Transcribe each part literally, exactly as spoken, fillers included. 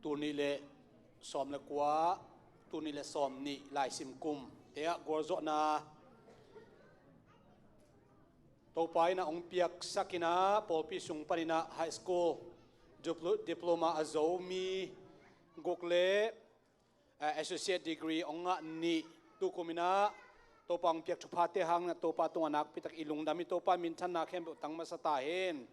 Tul nih le sawm le kua, tul nih le sawm nih laisim kum te ah gualzawhna Topa in a hong piaksak in ah pawlpi sung panin ah high school diplo-, diploma a zo mi guk le, eh, associate degree hong ngah nih, tukum in ah Topa hong piak thuphate hangin ah Topa tungah nakpitak i lungdam hi. Topa minthanna khempeuh tang masa ta hen.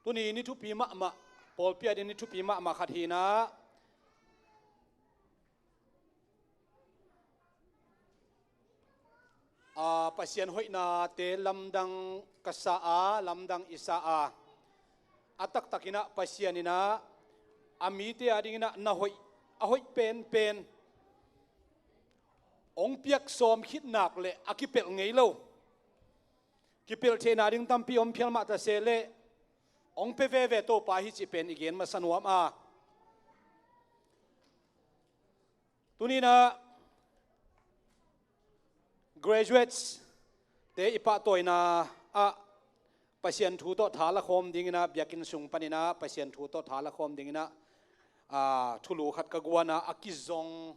Tuni ni thupi mahmah, pawlpi a ding ni thupi mahmah khat hi in ah, a, Pasian hoihnate lamdang ka sa a, lamdang i sa a, a taktak in ah Pasian in ah a mite a ding in ah na hoih, a hoih penpen hong piak sawm khit nak leh a kipelh ngei lo. Kipelh theihna ding tampi om phial mah ta se leh hong pia veve Topa hi cih pen i gen masa nuam a. Tuni in ah graduates te i pahtawina ah Pasian thu tawh tha la khawm ding in ah, biakinn sung panin ah Pasian thu tawh tha la khawm ding in ah, ah, thulu khat ka guan a, a kizong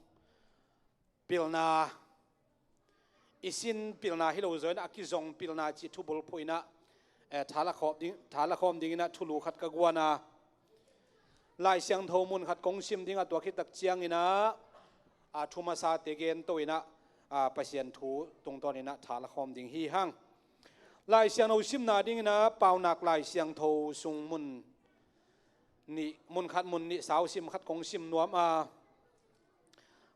pilna, i sin pilna hi lo zaw in a kizong pilna cih thubulphuh in ah, eh, tha la khawm ding, tha la khawm ding in ah thulu khat ka guan a, Lai Siangtho mun khat kong sim ding a, tua khit tak ciangin ah, a, thu masate gen to in ah, a, Pasian thu tungtawn in ah tha la khawm ding hi hang. Lai Siangtho simna ding in ah Paunak Lai Siangtho sung mun nih, mun khat mun nih, sau sim khat kong sim nuam a.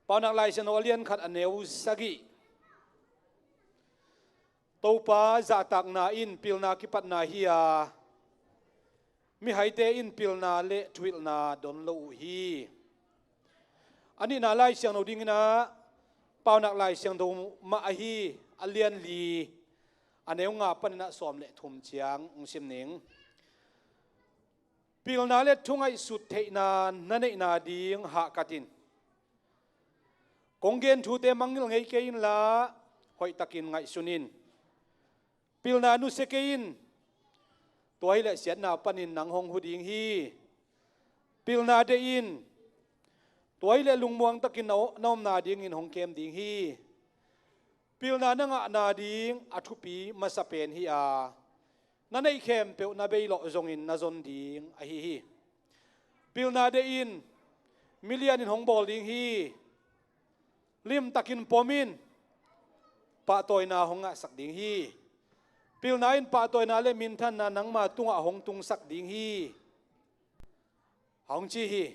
Paunak Lai Siangtho a lian khat a neu sagih. Topa zahtakna in pilna kipatna hi a, mihaite in pilna le thuhilhna don lo uh hi. A nihna Lai Siangtho ding in ah Paunak Lai Siangtho mah ahi, a lian li, a neu nga panin ah sawm le thum ciang hong sim ning. Pilna le thu ngaihsut theihna na neihna ding hahkat in. Kong gen thute mangngilh ngei kei inla, hoihtakin ngaihsun in. Pilna nusia kei in. Tua hileh siatna panin nang hong hu ding hi. Pilna deih in. Tua hileh lungmuang takin na, na omna dingin hong kem ding hi. Pilna na ngahna ding a thupi masa pen hi a, na neih khempeuh na beilawh zongin na zon ding ahi hi. Pilna deih in, milian in hong bawl ding hi. Limtakin pom in, pahtawina hong ngahsak ding hi. Pilna in pahtawina le minthanna nangma tungah hong tungsak ding hi. Hong ci hi.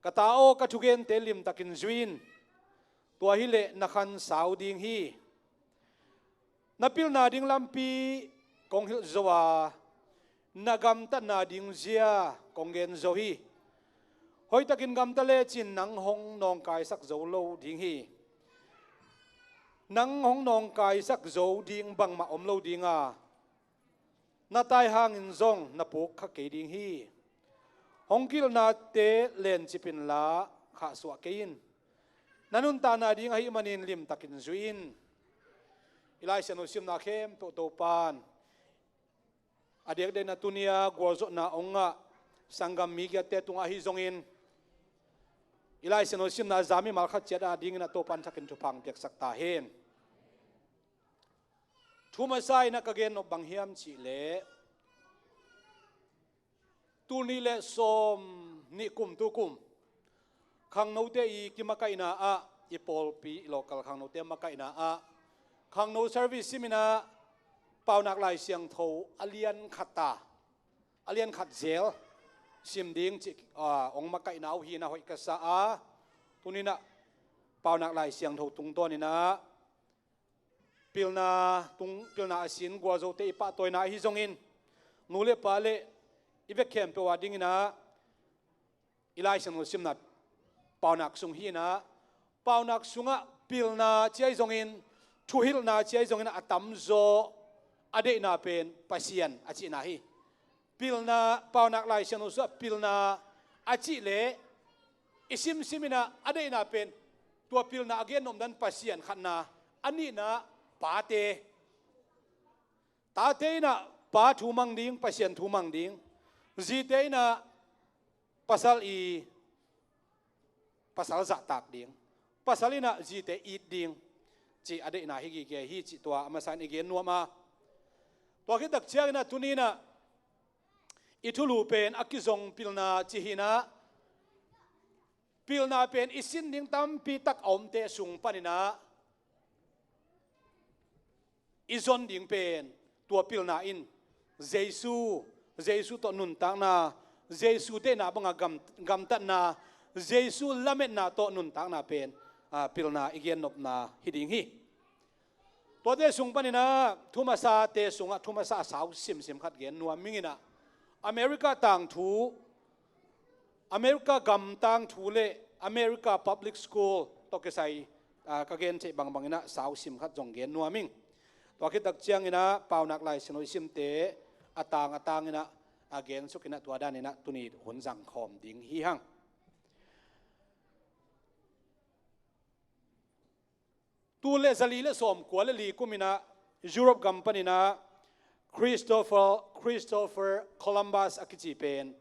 Ka ta aw, ka thugente limtakin zui in. Tua hileh na khan sau ding hi. Na pilna ding lampi kong hilh zo a, na gamtatna ding zia kong gen zo hi. Hoihtakin gamta lecin nang hong nawngkaisak zo lo ding hi. Nang hong nawngkaisak zo ding bangmah om lo ding a, na tai hangin zong na puk kha kei ding hi. Hong kilhnate lencip inla khahsuah kei in. Na nuntakna ding ahih manin limtakin zui in. I Lai Siangtho simna khempeuh Topan a diakdiak in a tuni-a gualzawhna hong ngah sanggam migiate tungah ahi zongin, i Lai Siangtho simna za mimal khat ciat a dingin a Topan thakin thupha hong piaksak ta hen. Thu masa in a ka gen nop bang hiam cih leh, tul nih le sawm nih kum, tukum khangnote i kimakaihna ah, i pawlpi, i local khangnote makaihna ah, khangno service sim in a, Paunak Lai Siangtho a lian khat a, a lian khat zel sim ding cih, ah, hong makaihna uh hi in a hoih ka sa a, tuni in a Paunak Lai Siangtho tungtawn in a, pilna tung, pilna a sin gualzote i pahtawina ahi zongin, nu le pa le i vek khempeuh a dingin a, i Lai Siangtho simna Paunak sung hi in a, Paunak sungah pilna ci ahi zongin, thuhilhna ci ahi zongin a tamzaw a deihna pen Pasian a cihna hi. Pilna, Paunak Lai Siangtho sungah pilna a cih leh i simsim in a, a deihna pen tua pilna a gen nopna in Pasian khatna, a nihna pate, Tate in ah pa thu mang ding, Pasian thu mang ding. Zite in ah pasal i pasal zahtak ding, pasal in ah zite it ding, cih a deihna hi gige hi cih tua a masa in i gen nuam a. Tua khit tak ciangin ah tuni in ah i thulu pen a kizong pilna cih hi in ah, pilna pen i sin ding tampi tak a omte sung panin ah i zon ding pen tua pilna in Jesu, Jesu tawh nuntakna, Jesu deihna banga gam, gamtatna, Jesu lametna tawh nuntakna pen, ah, pilna i gennopna hi ding hi. Tuate sung panin ah thumasate sungah thumasa a sau simsim khat gen nuam ing in ah, America tangthu, America gam tangthu le America public school tawh kisai, ah, ka gen theih bangbang in ah sau sim khat zong gen nuam ing. Tua khit tak ciangin ah Paunak Lai Siangtho i simte a tang a tang in ah a gen suk in ah tua dan in ah tuni hun zang khawm ding hi hang. Tul le zali le sawmkua le li kum in ah Europe gam panin ah Christopher, Christopher Columbus a kici pen,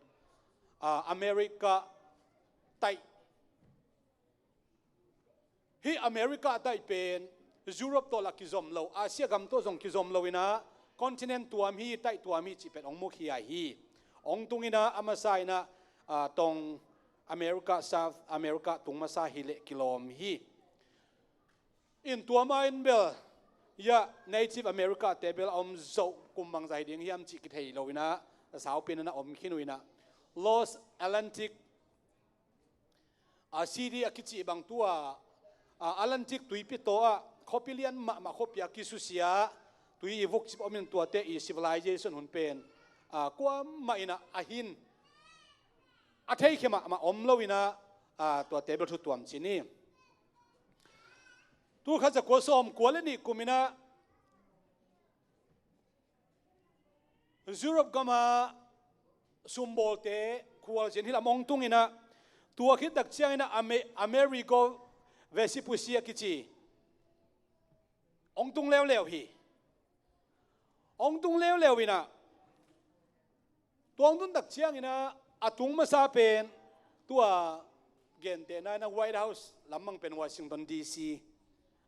ah, America taih. Hih America taih pen Europe tawh lah kizom lo, Asia gam tawh zong kizom lo in ah continent tuam hi, taih tuam hi cih pen hong mukhia hi. Hong tung in ah a masa in ah, ah, tong America, South America tung masa hi leh kilawm hi. In tua ma in bel, ya, Native America te bel a om zoh kum bangzah hi ding hiam cih kithei lo in ah, a saupi in ah om khin uh in ah, Los Atlantic, ah, City a kici bang tua, ah, Atlantic tuipi tawh ah khuapi lian mahmah khuapi a kisusia, tui i vukcip om in tuate i civilization hun pen, ah, kuamah in ah a hin a theikhia mahmah om lo in ah, ah, tuate bel thu tuam ci ni. Tul khat za kua sawmkua le nih kum in ah Europe gam ah sumbawlte khualzin hih lam hong tung in ah, tua khit tak ciangin ah Ame-, Amerigo Vespucci a kici hong tung leuleu hi. Hong tung leuleu in ah, tua hong tun tak ciangin ah a tung masa pen tua gentehna in ah White House lammang pen Washington D C,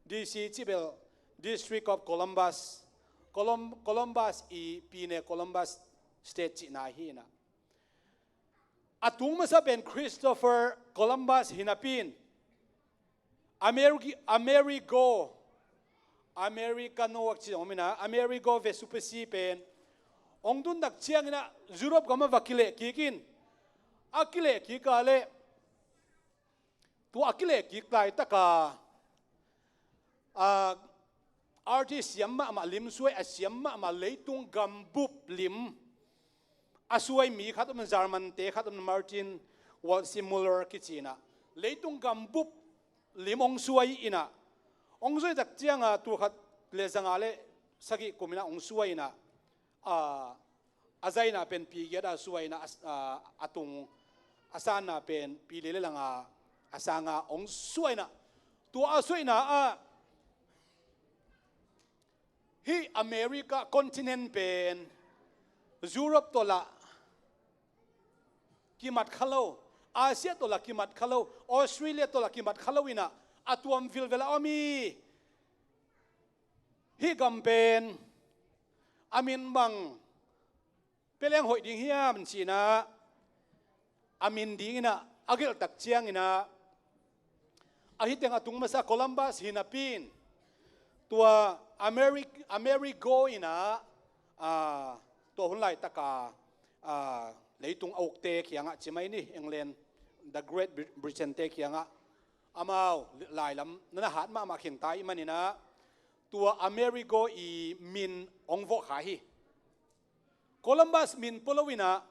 D C cih bel District of Columbus, Colum-, Columbus i pine Columbus State cihna hi in ah, a tung masa pen Christopher Columbus hi napi in, Ameri-, Amerigo, Americano a kici zong om in ah, Amerigo Vespucci pen hong tun tak ciangin ah Europe gam ah va kileh kik in, a kileh kik a leh tua a kileh kik laitak a, ah, artist siam mahmah, lim suai a siam mahmah, leitung gambup lim a suai mi khat om, German te khat om, Martin Waldseemuller kici in ah, leitung gambup lim hong suai in ah, hong suai tak ciang a tul khat le zanga le sagih kum in ah hong suai in ah, ah, a zaina pen pi giat a suai in ah, a, a, a tung a sanna pen pi li le langa a sanga hong suai in ah, tua a suaina ah hih America continent pen Europe tawh lah kimat kha lo, Asia tawh lah kimat kha lo, Australia tawh lah kimat kha lo in ah a tuam vilvel a om hi. Hih gam pen a min bang pia leng hoih ding hiam ci in ah, a min ding in ah a gelh tak ciangin ah, ahi teng a tung masa Columbus hi napi in, tua Ameri-, Amerigo in ah, ah, tua hun laitak a, ah, leitung a ukte kiangah ci mai ni, England, the Great Bri-, Britain te kiangah amau lailam na na hat mahmah khin ta ahih manin ah, tua Amerigo i min hong vawh kha hi. Columbus min pua lo in ah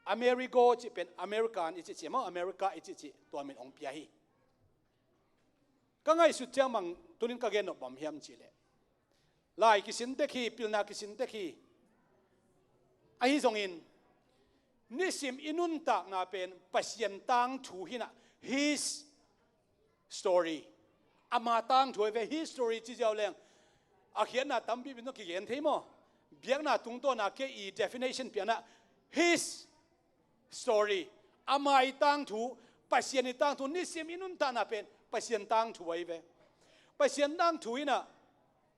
Amerigo cih pen American i cih cih maw, America i cih cih tua min hong pia hi. Ka ngaihsut ciang bang tunin ka gen nop bang hiam cih leh, lai kisin tek hi, pilna kisin tek hi. Ahi zongin nisim i nuntakna pen Pasian tangthu hi in ah, his story. Ama tangthu hi ve, his story ci ziau leng, A khiatna tampi pen zong kigen thei maw? Biakna tungtawna kei i definition piakna, his story, ama i tangthu, Pasian i tangthu, nisim i nuntakna pen Pasian tangthu ahi ve. Pasian tangthu inah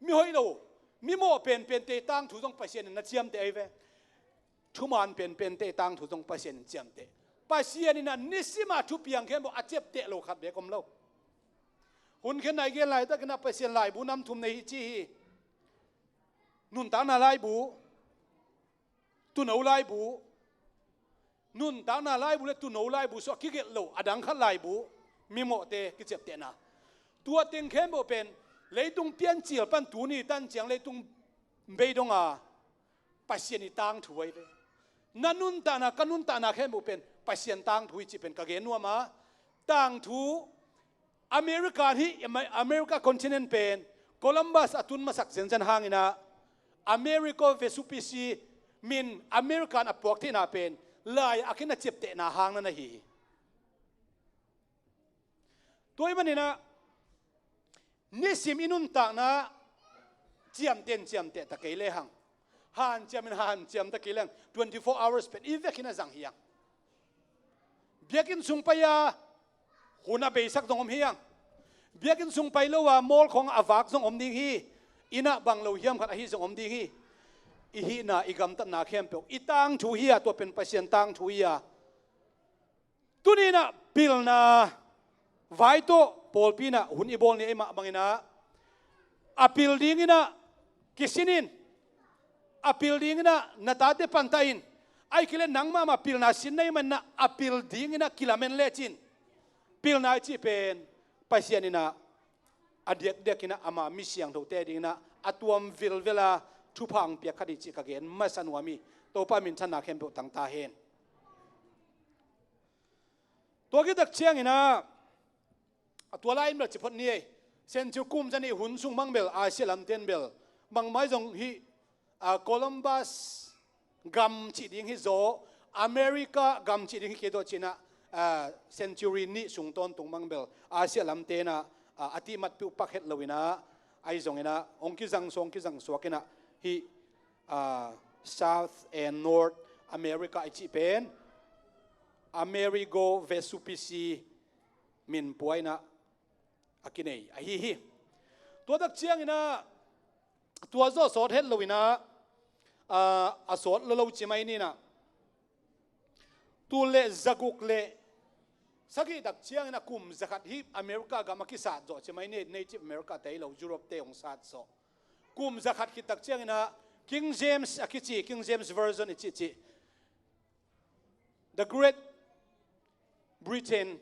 mi hoih lo, mi mawh penpente tangthu zong Pasian in na ciamteh ahi ve. Thuman penpente tangthu zong Pasian in ciamteh. Pasian inah nisimah thupiang khempeuh a ciapteh lo khat bek om lo. Hun khen nai gen laitakinah Pasian laibu nam thum nei hi ci hi. Nuntakna laibu, tuuno laibu, nuntakna laibu le tuuno laibu suah kigelh lo, a dang khat laibu, mimawhte kiciaptehna. Tua teng khempeuh pen leitung piancil pan tuni tan ciang leitung beidonga Pasian i tangthu ahi ve. Na nuntakna, ka nuntakna khempeuh pen Pasian tangthu hi cih pen ka gen nuam a, tangthu America hi, America continent pen Columbus a tun masak zenzen hanginah Amerigo Vespucci min American a puak theihna pen lai a khin a ciaptehna hang na na hi hi. Tua ahih maninah nisim i nuntakna ciamteh in ciamteh ta kei lehang, hanciam in hanciam ta kei lehang, twenty four hours pen i vekin a zang hi hang. Biakinn sung pai-a hun a beisak zong om hi hang. Biakinn sung pai lo-a mall khawng a vak zong om ding hi. Innah bang lo hiam khat ahi zong om ding hi. I hihna, i gamtatna khempeuh i tangthu hi-a, tua pen Pasian tangthu hi-a. Tuninah pilna vai tawh pawlpi inah hun i bawl ni ei mah banginah a pil dinginah kisin in, a pil dinginah na tate pantah in, ahih kei leh nangmah mah pilna sin na hih maninah a pil dinginah kilamen lecin. Pilna i cih pen Pasian inah a diakdiakinah ama mi siangthote dinginah a tuam vilvela thupha hong piak khat hi cih ka gen masa nuam hi. Topa minthanna khempeuh tang ta hen. Tua khit tak cianginah a tua lai in bel ci phot ni ei. Century kum zanih hun sung bang bel Asia lamte in bel bangmah zong hih, a, Columbus gam cih ding hi zaw, America gam cih ding hi kei tawh cinah, a, century nih sung tawntung bang bel Asia lamte inah, a, a tihmat peuh pak het loinah ahi zonginah hong kizangsuak, hong kizangsuak inah hih, a, South and North America i cih pen Amerigo Vespucci min pua inah a kinei ahi hi. Tua tak cianginah tua zaw sawt het loinah, a, a sawt lo lo ci mai ninah tul le zaguk le sagih tak cianginah kum zakhat hi America gam a kisat zawh ci mai ni, Native America te hi lo, Europe te hong sat zawh. Kum zakhat khit tak cianginah King James a kici, King James Version i cihcih, The Great Britain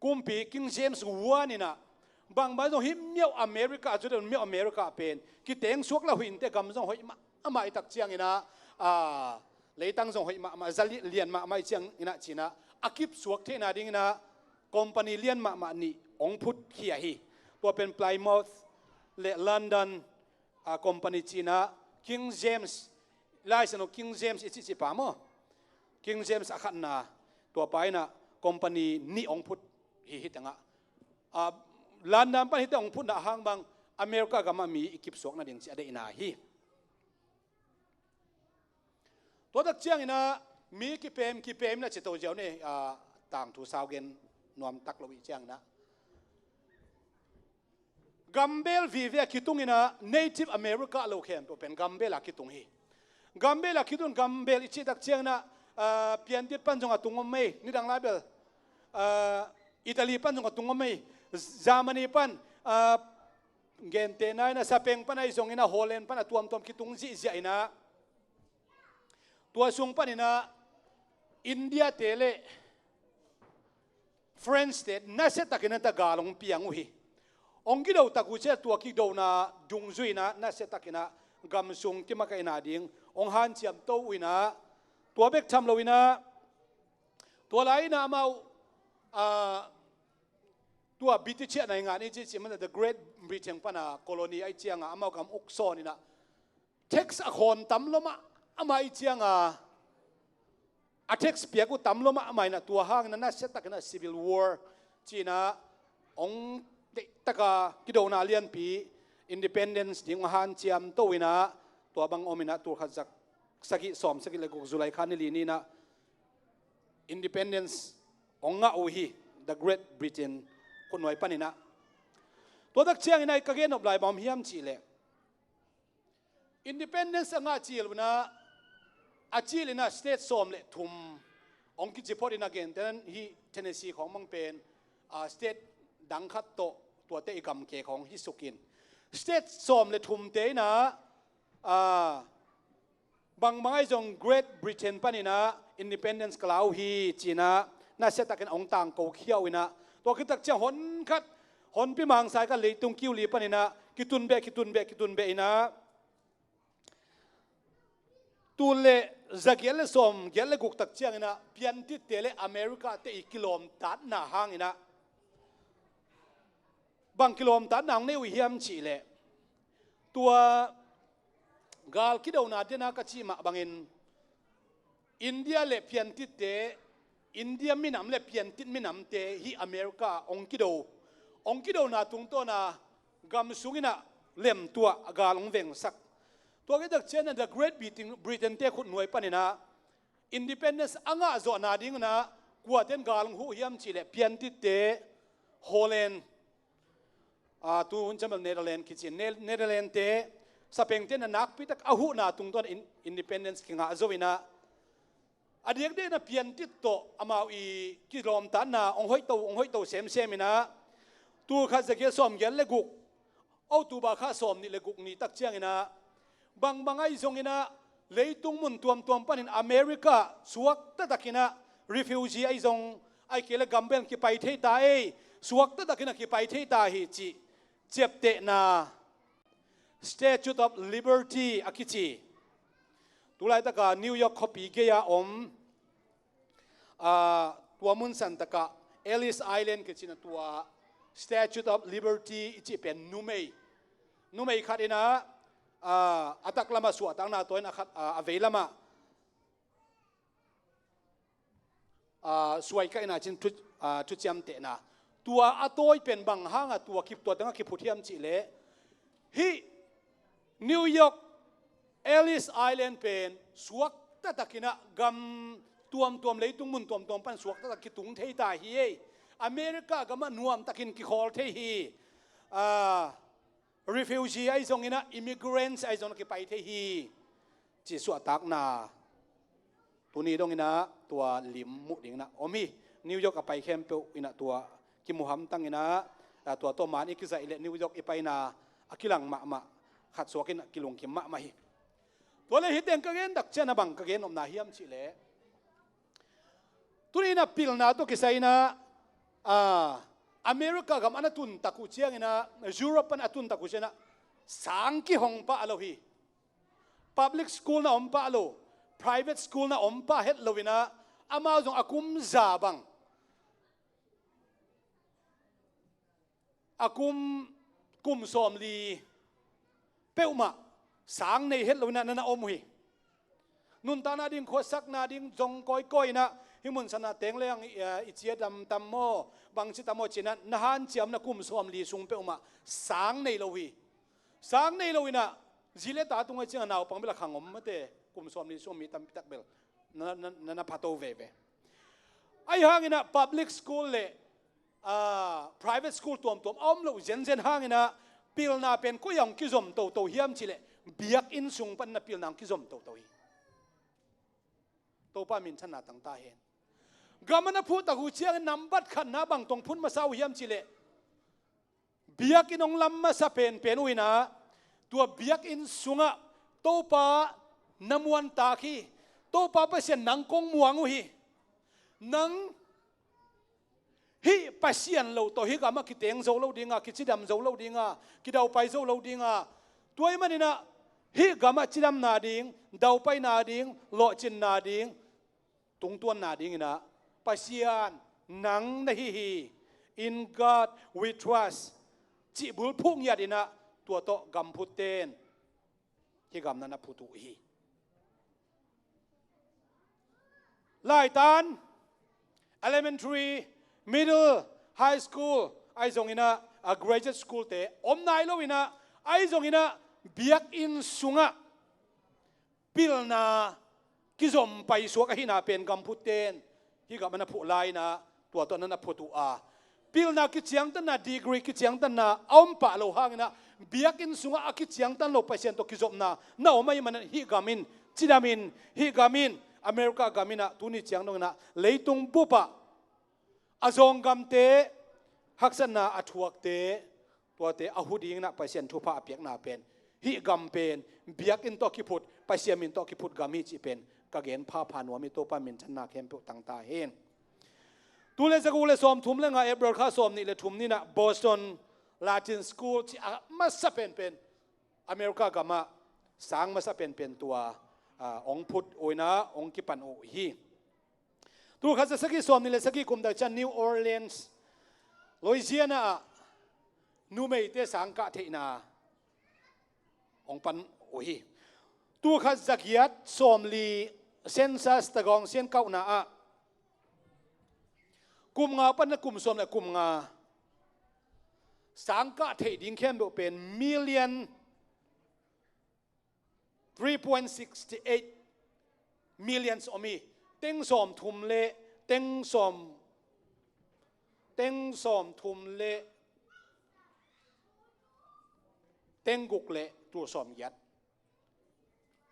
kumpi King James one inah bangmah zong hih miauh America, a zu deuh miauh America pen kiteng suak lo hi inteh, gam zong hoih mahmah i tak cianginah, a, leitang zong hoih mahmah, za li-, lian mahmah i cianginah cinah a kipsuak theihna dinginah company lian mahmah nih hong phut khia hi. Tua pen Plymouth le London, a, company cinah King James, Lai Siangtho King James i cihcih pa maw, King James a khatna, tua pa inah company nih hong phut hi, hi tengah, a, London pan hite hong phutna hang bang America gamah mi i kipsuak nading ci a deihna hi. Tua tak cianginah mi kipem, kipem na ci to ziau ni, a, tangthu sau gen nuam tak lo i cianginah gambel vive a kitung inah Native America lo khempeuh pen gambel a kitung hi. Gambel a kitung, gambel i cih tak cianginah, a, piantit pan zong a tung om ei, nidang lai bel, a, Italy pan zong a tung om ei, Germany pan, a, gente na inah sapeng pan ahi zonginah Holland pan a tuamtuam kitung zihziah inah tua sung paninah India te le French te nasia takin a ta gal hong piang uh hi. Hong kido tak uh ciah tua kidona dungzuinah nasia takinah gam sung kimakaihna ding hong hanciam to uh inah tua bek tham loinah tua lai inah amau, a, tua British a nai ngan i cih cih mana, the Great Britain pana colony ahi cianga amau gam uk sawn inah tax a khawn tam lua mahmah ahi cianga, a tax piak uh tam lua mahmah inah tua hangin a nasia takin a civil war cinah hong deihtaka kidona lianpi independence ding hong hanciam to in ah, tua bang om in ah, tulkhat za sagih sawm sagih le guk July kha ni li ni in ah independence hong ngah uh hi, the Great Britain khutnuai panin ah. Tua tak ciangin ah ka gen nop lai bang om hiam cih leh, independence a ngah cil un ah, a cil in ah state sawm le thum hong kici phot in ah, gentehna in hih Tennessee khawng bang pen, ah, state dang khat tawh tuate i gamke khawng hi suk in, state sawm le thumte in ah, ah, bangbang ahi zong Great Britain panin ah independence ka la uh hi ci in ah, nasia takin hong tangko khia uh in ah, tua khit tak ciang hon khat, honpi mangsa khat leitung kiu li panin ah kitun beh, kitun beh, kitun beh in ah, tul le za giat le sawm giat le guk tak ciangin ah, piantitte le America-te i kilawmtatna hangin ah, bang kilawmtatna hong nei uh hiam cih leh, tua gal kidona den a ka cih mah bangin, India le piantitte, India minam le piantit minamte hih America hong kido, hong kidona tungtawn a gam sung in ah lemtuah, a gal hong vengsak. Tua khit tak ciang in ah the Great Britain, Britain-te khutnuai panin ah independence a ngah zawhna ding un ah, kuate in gal hong huh hiam cih leh, piantitte Holland, ah, tu hun ciang bel Netherlands kici, Ne-, Netherlands-te, sapengte in ah nakpi tak a huhna tungtawn in independence kingah zo in ah, a diakdiak in ah piantit tawh amau i kilawmtatna hong hoihto, hong hoihto semsem in ah, tulkhat za giat sawm giat le guk, October kha sawm nih le guk ni tak ciangin ah, bangbang ahi zongin ah, leitung mun tuamtuam panin America suakta takin ah refugee ahi zong, ahih kei leh gam bel kipai thei ta ei, suakta takin ah kipai thei ta hi cih ciaptehna, Statue of Liberty a kici, tu laitak a New York khuapi gei-a om, ah, tua mun santak ah Ellis Island kici in ah, tua Statue of Liberty i cih pen numei, numei khat in ah, ah, a taklam ah suahtakna tawh in ah, a khat, ah, a veilam ah, ah, suai kah in ah cin thu, ah, thuciamtehna. Tua a tawi pen bang hang a tua ki, tua teng ah kiphut hiam cih leh, hih New York, Ellis Island pen suakta takin ah gam tuamtuam, leitung mun tuamtuam pan suakta tak kitung thei ta hi ei. America gam ah nuam takin kikhawl thei hi. Ah, refugee ahi zongin ah, immigrants ahi zongin ah kipai thei hi, cih suahtakna tuni dongin ah tua lim muh dingin ah om hi. New York a pai khempeuh in ah tua kimu hamtang in ah, ah, tua tawh man i kizaih leh New York i paina a kilang mahmah, khat suak in ah kilungkim mahmah hi. Tua leh hih teng ka gen tak ciang a bang ka gen nopna hiam cih leh, tuni in ah pilna tawh kisai in ah, ah, America gam ah na tun tak uh ciangin ah, Europe pan a tun tak uh ciangin ah, sang kihong pah lo hi. Public school na om pah lo, private school na om pah het lo in ah, amau zong a kum za bang, a kum, kum sawmli peuhmah sang nei het lo in ah na na om uh hi. Nuntakna ding, khuasakna ding zong kawikawi in ah, hih mun san ah teng leng, eh, i cia dam tam maw, bangci tam maw ci in ah, na hanciam in ah kum sawmli sung peuhmah sang nei lo uh hi. Sang nei lo in ah, zi le ta tung ahih ciang a naupang bel a khang om mate, kum sawmli sung mi tampi tak bel na, na, na, na phato veve. Ahi hangin ah public school le, ah, private school tuamtuam a om loh zenzen hangin ah, pilna pen koi ah hong kizom toto hiam cih leh, biakinn sung pan in ah pilna hong kizom toto hi. Topa minthanna tang ta hen. Gam ah na phut tak uh ciangin nambat khatna bang tawh hong phut masa uh hiam cih leh, biakinn hong lam masa penpen uh in ah, tua biakinn sungah Topa na muantak hi. Topa Pasian nang kong muang uh hi. Nang hih Pasian lo tawh hih gam ah kiteng zo lo ding a, kicidam zo lo ding a, kidaupai zo lo ding a, tua ahih manin ah hih gam ah cidamna ding, daupaina ding, lawhcinna ding, tungtuanna dingin ah, Pasian nang na hi hi, "In God we trust," cih bulphuh ngiat in ah, tua tawh gam phutte in hih gam na na phut uh hi. Laitan, elementary, middle, high school ahi zongin ah, a graduate school-te om nai lo in ah, Ahi zongin ah biakinn sungah pilna kizom paisuak ahihna pen gamphutte'n hih gam a na phuh lai-in ah tua tawh na na phut uh a, pilna kiciangtanna, degree kiciangtanna a om pah lo hangin ah biakinn sungah a kiciangtan lo Pasian tawh kizopna na om ahih manin hih gam in, cidamin hih gam in, America gam in ah tuni ciang dongin ah leitung bupah a zawnggamte haksatna a thuakte, tuate a hu dingin ah Pasian thupha a piakna pen, hih gam pen biakinn tawh kiphut, Pasian min tawh kiphut gam hi cih pen ka gen phapha nuam hi. Topa minthanna khempeuh tangta hen. Tul le zaguk le sawmthum le nga, April kha sawmnih le thum ni-in ah Boston Latin School cih a masa penpen, America gamah sang masa penpen tua, ah, hong phut uh in ah hong kipan uh hi. Tul khat za sagih sawmnih le sagih kum tak ciang New Orleans, Louisiana ah numeite sangkah theihna hong pan uh hi. Tul khat za giat sawmli census, tagawng sian kauhna ah kum nga pan a kum sawm le kum nga sangkah theih ding khempeuh pen million three point six eight millions om hi. Teng sawmthum le teng sawm, teng sawmthum le teng guk le tul sawmgiat.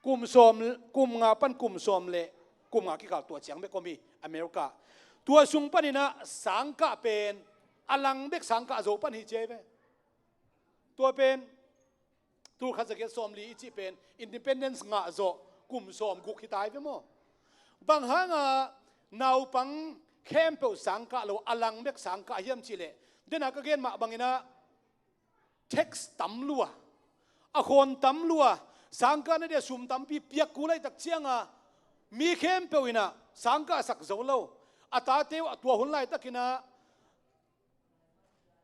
Kum sawm, kum nga pan kum sawm le kum nga kikal tua ciang bek om hi America. Tua sung panin ah sangkah pen a lang bek sangkah zo pan hi ci hi ve. Tua pen tul khat za giat sawmli i cih pen independence ngah zawh kum sawmguk hi ta hi ve maw? Bang hanga naupang khempeuh sangkah lo, a lang bek sangkah hiam cih leh, den a ka gen mah bangin ah tax tam lua, a khawn tam lua, sangkahna dia sum tampi piak kul ahih tak cianga mi khempeuh in ah sangkah sak zo lo. A tate uh a tua hun laitakin ah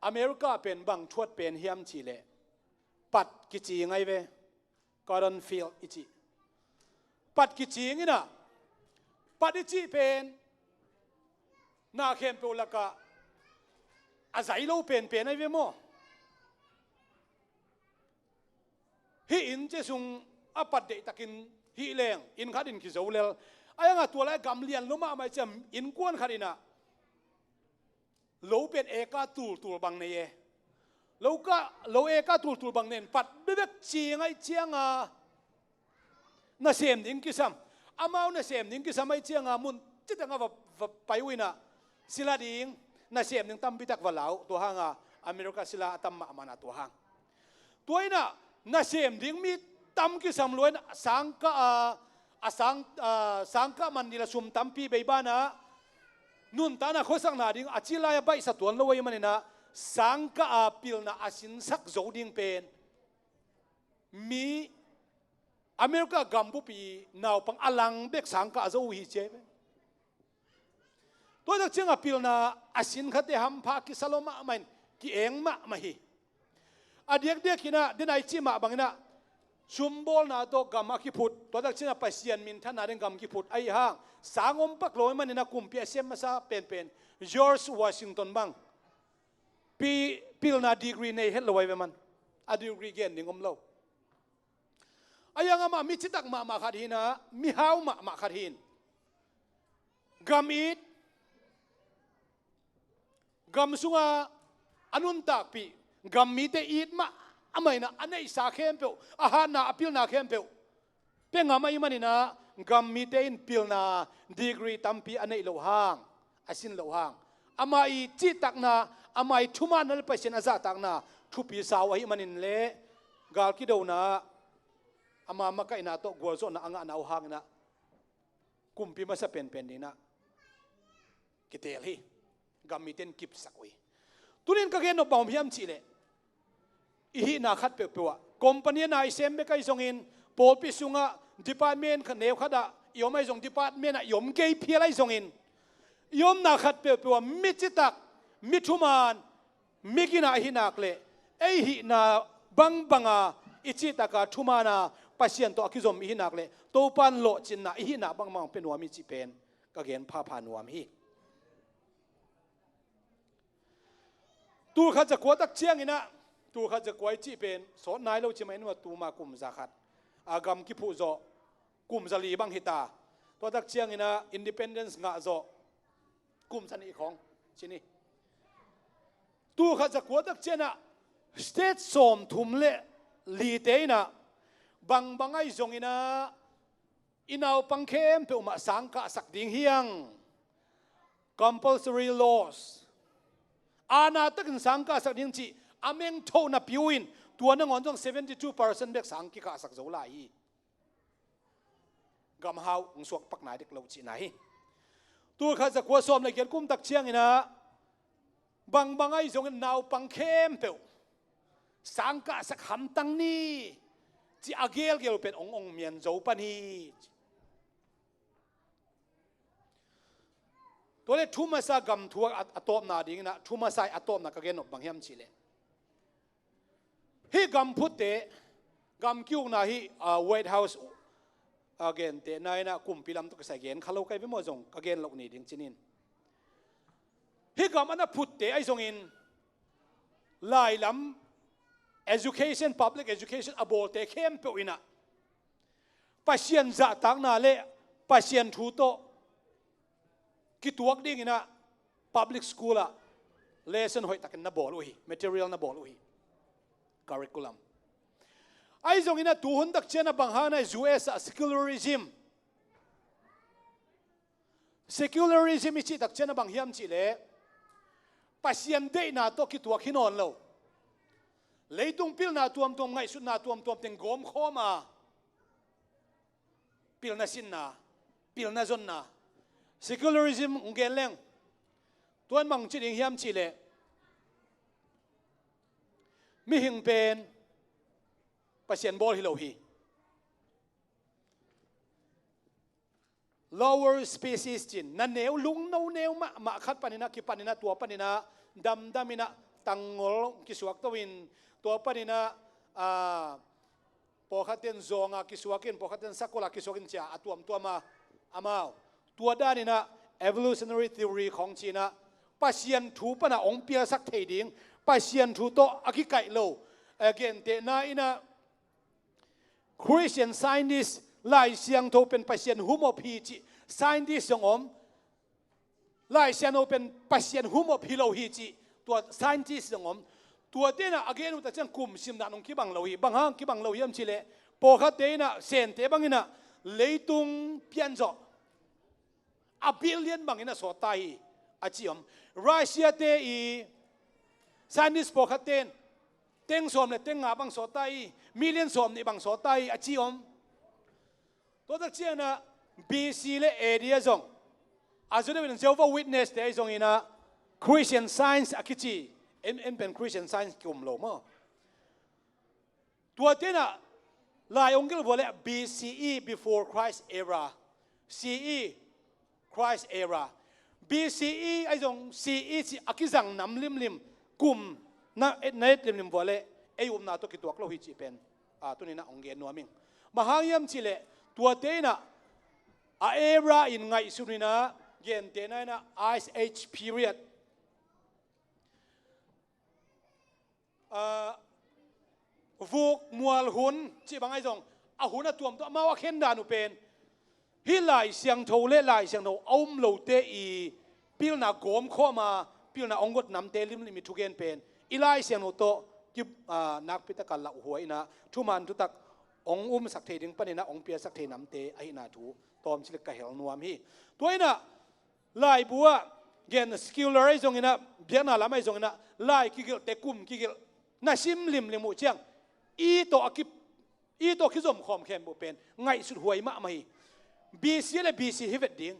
America pen bang thuat pen hiam cih leh, pat kicing ahi ve. Cotton field i cih. Pat kicing in ah, pat i cih pen na khempeuh lakah a zai lo penpen ahi ve maw? Hih inn cia sung a pat deihtakin hih leng inn khat in kizo lel. Ahi hanga tua lai gam lian lo mahmah i ciang innkuan khat in ah lo pen eka tultul bang nei e. Lo ka, lo eka tultul bang nei in pat bebek cing ahih cianga nasem ding kisam. Amau nasem ding kisam ahih cianga mun citanga va, va pai uh in ah sila ding nasem ding tampitak va la uh. Tua hanga America sila a tam mahmahna tua hang. Tua in ah nasem ding mi tam kisam lua in sangkah a, a sang, a, sangkah man ding la sum tampi bei banah nuntakna khuasakna ding a ci lai-a baihsa tuan lo ahih manin ah sangkah a pilna a sinsak zo ding pen mi America gambupi naupang a lang bek sangkah a zo uh hi ci hi ve. Tua tak cianga pilna a sin khate hampha kisa lo mahmah in ki-eng mahmah hi. A diakdiak in ah den a i cih mah bangin ah sumbawlna tawh gam a kiphut, tua tak cianga Pasian minthanna ding gam kiphut ahih hang sang om pak lo ahih manin ah kumpi a sem masa penpen George Washington bang pi, pilna degree nei het lo ahi ve man. A degree gen ding om lo. Ahi hang amah mi citak mahmah khat hi in ah, mi hau mahmah khat hi in, gam it, gam sunga a nuntakpih, gam mite it mahmah in ah a neihsa khempeuh, a hatna a pilna khempeuh pia ngam ahih manin ah gam mite in pilna degree tampi a neih loh hang, a sin loh hang, ama i cihtakna, ama i thumaanna le Pasian a zahtakna thupi sa uh ahih manin le gal kidona, ama makaihna tawh gualzawhna a ngahna uh hangin ah kumpi masa penpen dingin ah kiteel hi. Gam mite in kipsak uh hi. Tuni in ka gen nop bang om hiam cih leh, i hihna khat peuhpeuh ah, company a naisem bek ahi zongin, pawlpi sungah department khat neu khat ah i om ahi zong, department ah i om gei phial ahi zongin, i omna khat peuhpeuh ah mi citak, mi thumaan, mi gina i hih nak leh, ei hihna bangbanga i cihtaka thumaana Pasian tawh a kizom i hih nak leh Topa in lawhcinna i hihna bangbang pia nuam hi cih pen ka gen phapha nuam hi. Tul khat za kua tak ciangin ah Tulkhat zakua i cih pen sawt nai lo ci mah in, tuma kum zakhat, a, gam kiphuh zawh kum zali bang hi ta. Tua tak ciangin ah independence ngah zawh kum zanih khawng ci ni. Tulkhat zakua tak ciangin ah state sawmthum le lite in ah bangbang ahi zongin ah i naupang khempeuh mah sang kahsak ding hi hang. Compulsory laws. Aana takin sang kahsak ding cih a mengthoh napi uh in, tua nangawn zong seventy two percent bek sang kikahsak zo lai hi. Gamhau hong suak pak nai dek lo cihna hi. Tulkhat zakua sawm le giat kum tak ciangin ah bangbang ahi zongin naupang khempeuh sang kahsak hamtang ni, ci a gelgel pen hong, hong mian zo pan hi. Tua le thu masa gam thu a, a tawpna dingin ah, thu masa a tawpna ka gen nop bang hiam cih leh, hih gam phutte, gam ki-ukna hih, ah, White House, ah, gentehna in ah kumpi lam tawh kisai gen kha lo ka hi ve maw, zong ka gen loh ni ding ci ning. Hih gam a na phutte ahi zongin lailam education, public education a bawlte khempeuh in ah Pasian zahtakna le Pasian thu tawh kituak dingin ah public school ah lesson hoih takin na bawl uh hi, material na bawl uh hi, curriculum. Ahi zongin ah tuhun tak ciangin ah bang hang na U S ah secularism, secularism i cih tak ciangin ah bang hiam cih leh, Pasian deihna tawh kituak hi nawn lo. Leitung pilna tuamtuam, ngaihsutna tuamtuam teng gawmkhawm a, pilna sinna, pilna zonna, secularism hong gen leng, tua in bang ci ding hiam cih leh, mihing pen Pasian bawl hi lo hi. Lower species cin, na neu, lungno neu mahmah khat panin ah, kipanin ah, tua panin ah damdamin ah, tanggol kisuak to in, tua panin ah, ah, pawlkhatte in zawnga kisuak in, pawlkhatte in sakola kisuak in ci a, a tuamtuam a, amau. Tua danin ah evolutionary theory khawng ci-in ah Pasian thu pan a hong pialsak thei ding, Pasian thu tawh a kikaih lo, eh, gentehna in ah Christian Scientist, Lai Siangtho pen Pasian humop hi cih scientist zong om, Lai Siangtho pen Pasian humop hi lo hi cih tua scientist zong om. Tuate in ah a gen uh tak ciang kum simna hong kibang lo hi. Bang hang kibang lo hiam cih leh, pawlkhatte in ah, Sente bangin ah leitung pianzawh a billion bangin a sawt ta hi, a ci om. Russia-te i scientist pawlkhatte in teng sawm le teng nga bang sawt ta hi, million sawm nih bang sawt ta hi, a ci om. Tua tak ciangin ah B C le A D a zong, a zaw deuh in Jehovah Witness-te ahi zongin ah Christian Science a kici, en, en pen Christian Science ki-um lo maw. Tuate in ah lai hong gelh vua leh B C E, before Christ era, C E Christ era, B C E ahi zong C E cih a kizang nam limlim, kum na, na et limlim vua leh ei upna tawh kituak lo hi cih pen, a, tuni-in ah hong gen nuam ing. Bang hang hiam cih leh, tuate in ah a era in ngaihsun in ah, gentehna in ah Ice Age period, ah, vuk mual hun cih bang ahi zong, a hun a tuamtuam, amau a khen dan uh pen hih Lai Siangtho le Lai Siangtho a um lote i pilna gawmkhawm a, pilna hong got namte limlim i thugen pen i Lai Siangtho tawh ki, ah, nakpi takin lauhuai in ah thuman thutak hong umsak thei ding panin ah hong piasak thei namte ahihna thu tawmcik ka hel nuam hi. Tua in ah laibu ah, gen secular ahi zongin ah, biakna lam ahi zongin ah, lai kigelhte, kum kigelh na sim limlim uh ciang, i tawh a ki, i tawh kizom khawm khempeuh pen ngaihsut huai mahmah hi. B C le B C hi vet ding.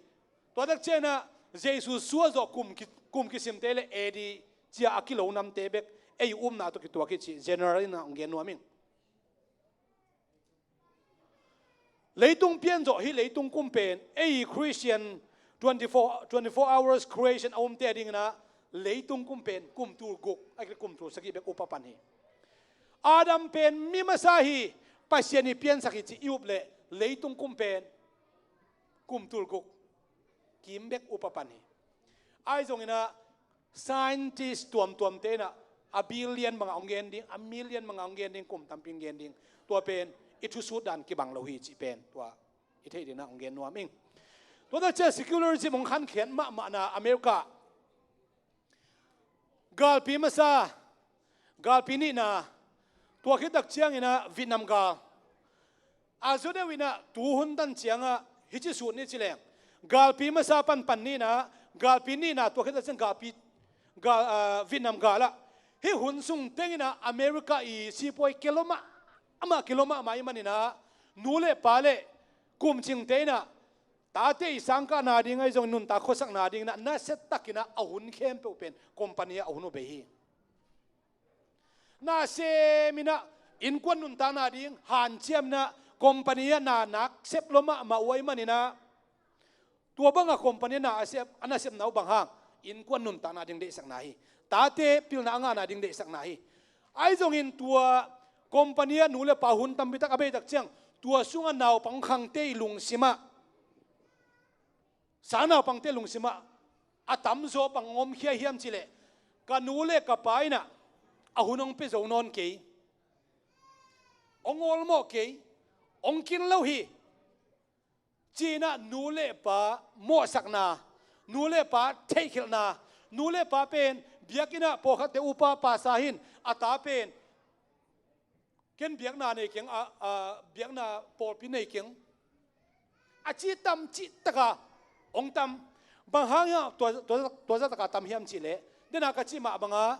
Tua tak ciangin ah Jesu suah zawh kum ki, kum kisimte le A D ci a a kilo namte bek ei upna tawh kituak hi cih general in ah hong gen nuam ing. Leitung pianzawh, hih leitung kum pen, ei Christian twenty-four, twenty-four hours creation a umte adingin ah, leitung kum pen kum tul guk, ahih kei leh kum tul sagih bek up a pan hi. Adam pen mi masa hi, Pasian in piansak hi cih i up leh, leitung kum pen kum tul guk kim bek up a pan hi. Ahi zongin ah, scientist tuamtuamte in ah, a billion bangah hong gen ding, a million bangah hong gen ding, kum tampi hong gen ding. Tua pen i thusut dan kibang lo hi cih pen tua i theih dingin ah hong gen nuam ing. Tua tak ciang secularism hong khankhiat mahmahna America, galpi masa, galpi nihna, tua khit tak ciangin ah Vietnam gal. A zaw deuh in ah tu hun tan ciangah hih ci sut ni ci leng, galpi masa panpan ni in ah galpi nihna, tua khit tak ciang galpi, gal, ah, Vietnam gal ah hih hun sung teng in ah America i sipuai kia lua mahmah, kia lua mahmah ahih manin ah nu le pa le kumcingte in ah tate i sangkahna ding ahi zongin nuntak khuasakna ding in ah nasia takin ah a hun khempeuh pen company ah a hun uh bei hi. Nasem in ah innkuan nuntakna ding hanciam in ah company ah na nasep lua mahmah uh ahih manin ah tua bangah company ah na a sep, a nasepna uh bang hang, innkuan nuntakna ding deihsakna hi. Tate pilna a ngahna ding deihsakna hi. Ahi zongin tua company ah nu le pa hun tampi tak a bei tak ciang tua sungah naupang khangte i lungsim ah, sang naupangte lungsim ah a tamzaw bang hong omkhia hiam cih leh, ka nu le ka pa in ah a hun hong pia zo nawn kei, hong awlmawh kei, hong kin lo hi, ci-in ah nu le pa mawhsakna, nu le pa theihkhelhna, nu le pa pen biakinn ah pawlkhatte upa pastor hi-in a ta pen ken biakna nei keng, a, a, biakna pawlpi nei keng, a ci tam cih taka hong tam. Bang hang hiam tua, tua, tua zah taka tam hiam cih leh, den a ka cih mah bangah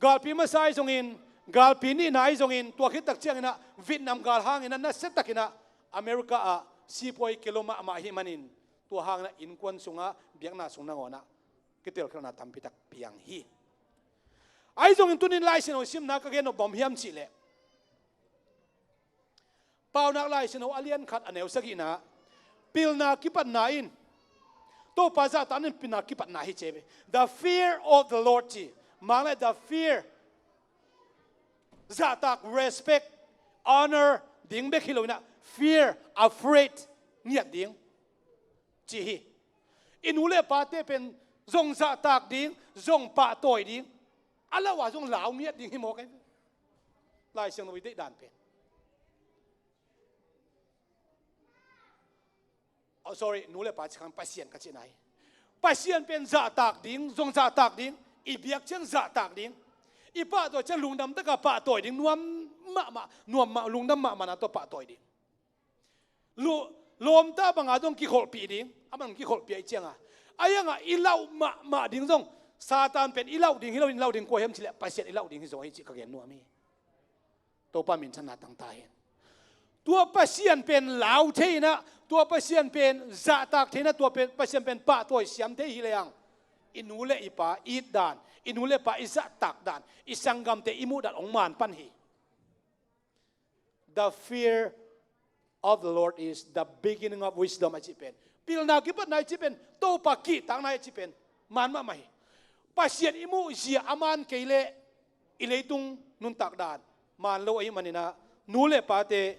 galpi masa ahi zongin, galpi nihna ahi zongin, tua khit tak ciangin ah Vietnam gal hangin ah nasia takin ah America ah sipuai kia lua mahmah ahih manin, tua hangin ah innkuan sungah, biakna sung nangawn ah kitelkhialhna tampi tak piang hi. Ahi zongin tuni-in Lai Siangtho simna ka gen nop bang hiam cih leh, Paunak Lai Siangtho a lian khat a neu sagihna, pilna kipatna in, Topa zahtakna in pilna kipatna hi ci hi. The fear of the Lord ci. Mang le the fear, zahtak, respect, honor ding bek hi lo in ah fear, afraid, ngiat ding ci hi. I nu le pate pen zong zahtak ding, zong pahtawi ding, a lauh a zong lau ngiat ding hi mawk hi. Lai Siangtho i deih dan pen, oh, sorry, nu le pa cih kha, Pasian ka cihna hi. Pasian pen zahtak ding, zong zahtak ding, i biak ciang zahtak ding, i pahtawi ciang lungdam taka pahtawi ding, nuam mahmah, nuam mah, lungdam mahmah na tawh pahtawi ding. Lu-, lawmta banga zong kikholhpih ding, aman kikholhpih ahih cianga, a hianga i lauh mahmah ding zong, Satan pen i lauh ding hi lo, i lauh ding kua hiam cih leh Pasian i lauh ding hi zaw hi cih ka gen nuam hi. Topa minthanna tang ta hen. Tua Pasian pen lau thei in ah, tua Pasian pen zahtak thei in ah, tua pen, Pasian pen pahtawi siam thei hi lehang, i nu le i pa i it dan, i nu le pa i zahtak dan, i sanggamte i muh dan hong man pan hi. The fear of the Lord is the beginning of wisdom a cih pen, pilna kipatna i cih pen, Topa kihtakna i cih pen man mahmah hi. Pasian i muhzia a man kei leh i leitung nuntak dan man lo ahih manin ah nu le pate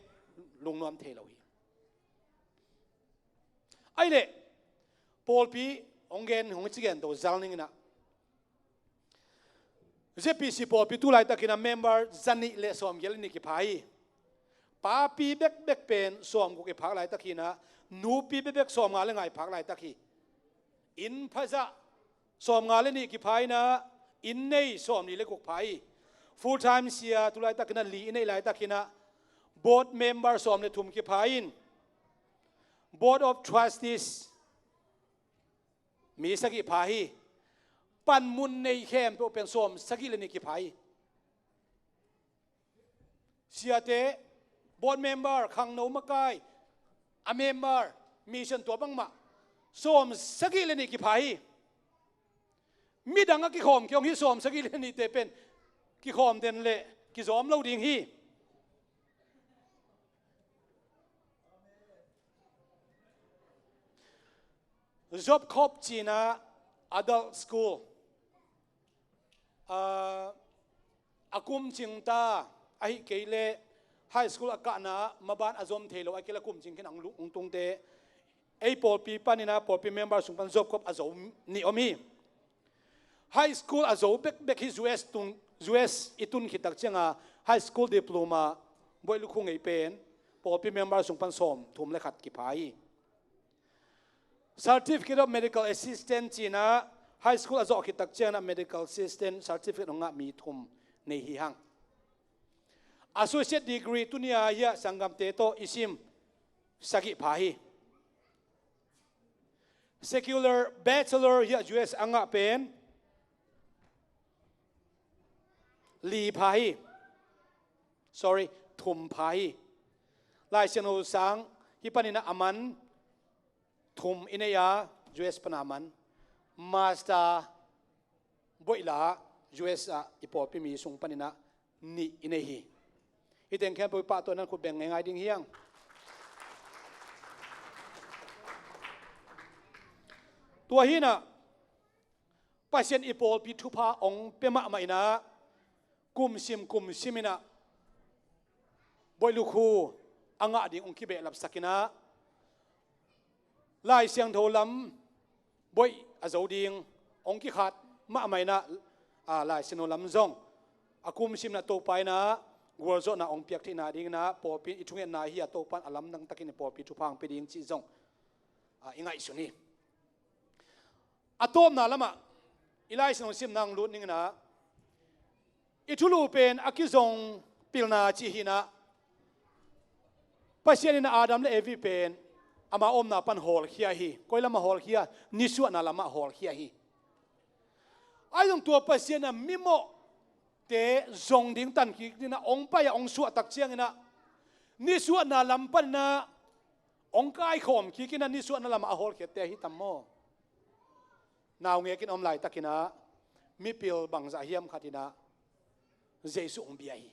lungnuam thei lo hi. Ahih leh pawlpi hong gen, hong ci gen to zal ning in ah, Z P C pawlpi tu laitakin ah member zanih le sawmgiat le nih kipha hi. Papi bekbek pen sawmguk i phak laitak hi in ah, nupi bekbek sawmnga le nga i phak laitak hi. Inn phazah sawmnga le nih kipha in ah, inn nei sawmli le guk pha hi. Full time sia tu laitakin ah li i neih laitakin ah, board member sawm le thum kipha in, Board of Trustees mi sagih pha hi. Panmun nei khempeuh pen sawm sagih le nih kipha hi. Siate, board member, khangno makai, a member, mission, tua bangmah sawm sagih le nih kipha hi. Midang a kikhawm kei hong hi, sawm sagih le nihte pen kikhawm den leh kizawm lo ding hi. Zopcop ci-in ah adult school, ah, a kumcing ta, ahih kei leh high school a kahna maban a zom thei lo, ahih kei leh a kumcing khin a hong lu-, hong tungte, ei pawlpi panin ah pawlpi member sung pan Zopcop a zo nih om hi. High school a zo bekbek hi. U S tun, U S i tun khit tak cianga high school diploma, buaih lukhu ngei pen pawlpi member sung pan sawm thum le khat kipha hi. Certificate of Medical Assistant cina high school a zawh khit tak ciangin a medical assistant certificate hong ngah mi thum nei hi hang. Associate degree tunia hiah sanggamte tawh i sim sagih pha hi. Secular bachelor hiah U S a ngah pen li pha hi. Sorry, thum pha hi. Lai Siangtho sang hi paninah a man thum i nei a, U S pana man master boih la U S ah i pawlpi mi sung paninah nih i nei hi. Hih teng khempeuh i pahtawi nan khut beng ngeingai ding hiang. Tua hinah Pasian i pawlpi thupha hong pia mahmah inah kumsim kumsim inah buaih lukhu a ngah ding hong kibehlapsak inah Lai Siangtho lam buaih a zo ding hong kikhat mahmah inah, a, Lai Siangtho lam zong a kumsim inah Topa inah gualzawhna hong piak theihna ding inah pawlpi i thungetna hi a, Topa in a lamdang takin i pawlpi thupha hong pia ding cih zong, a, i ngaihsun hi. A tawpna lamah i Lai Siangtho simna hong lut ning inah i thulu pen a kizong pilna cih hinah Pasian in Adam le Evi pen ama omna pan hawlkhia hi. Koi lamah hawlkhia? Nisuahna lamah hawlkhia hi. Ahi zong tua Pasian a mimawhte zong ding tan kik dingin a hong pai a hong suah tak cianginah nisuahna lam paninah hong kaikhawm kik inah nisuahna lamah a hawlkhiatte ahi tam maw? Naungek in om laitakinah mipil bangzah hiam khatinah Jesu hong bia hi.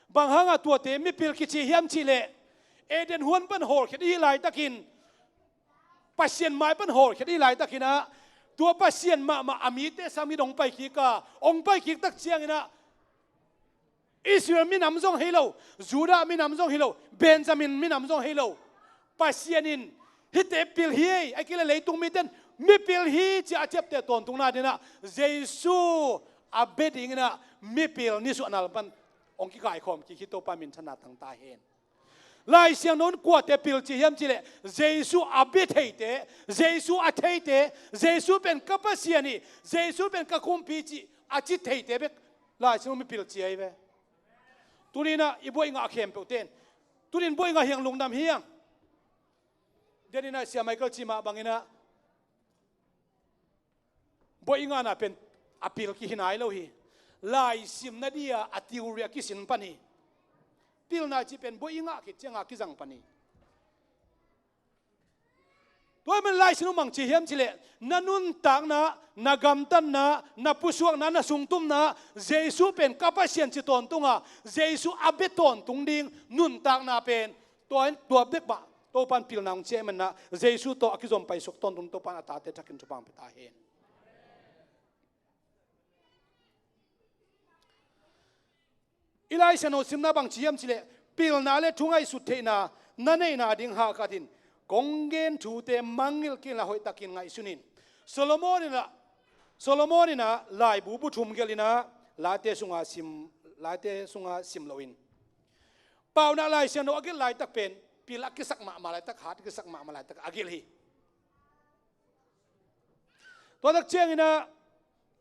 Bang hangah tuate mipil kici hiam cihleh Eden huan pan hawlkhiat i hih laitakin, Pasian mai pan hawlkhiat i hih laitakinah tua Pasian mahmah a mite sang mit hong pai kik a, hong pai kik tak cianginah Israel minam zong hi lo, Judah minam zong hi lo, Benjamin minam zong hi lo. Pasian in hihte pil hi ei, a kile leitung mite in mipil hi ci a ciapteh tawntungna dinah Jesu a bia dinginah mipil nisuahna lam pan hong kikaikhawm kik hi. Topa minthanna tangta hen. Lai Siangtho in kuate pil ci hiam cihleh Jesu a bia theite, Jesu a theite, Jesu pen ka Pasian hi, Jesu pen ka kumpi cih a ci theite bek Lai Siangtho in mipil ci ahi ve. Tuninah i buaih ngah khempeuhte in, tunin buaih ngah hiang lungdam hiang. Deninah Sia Michael cih mah banginah buaih i ngahna pen a pil kihi nai lo hi. Laisimna dia a theory a kisin pan hi. Pilna cih pen buaih i ngah khit cianga kizang pan hi. Tua ahih manin Lai Siangtho in bang ci hiam cihleh na nuntakna, na gamtatna, na pusuakna, na sungtumna Jesu pen ka Pasian ci tawntunga Jesu a bia tawntung ding nuntakna pen tua, tua bek mah Topa in pilna hong ci ahih maninah Jesu tawh a kizom paisuk tawntung Topa in a tate thakin thupha hong pia ta hen. I Lai Siangtho simna bang ci hiam cihleh pilna le thungaihsut theihna na neihna ding hahkat in kong gen thute mangngilh kei inla hoihtakin ngaihsun in. Solomon inah, Solomon inah laibu bu thum gelh inah Late sunga sim, Late sunga sim loin Paunak Lai Siangtho a gelh laitak pen pil a kisak mahmah laitak, hat a kisak mahmah laitak a gelh hi. Tua tak cianginah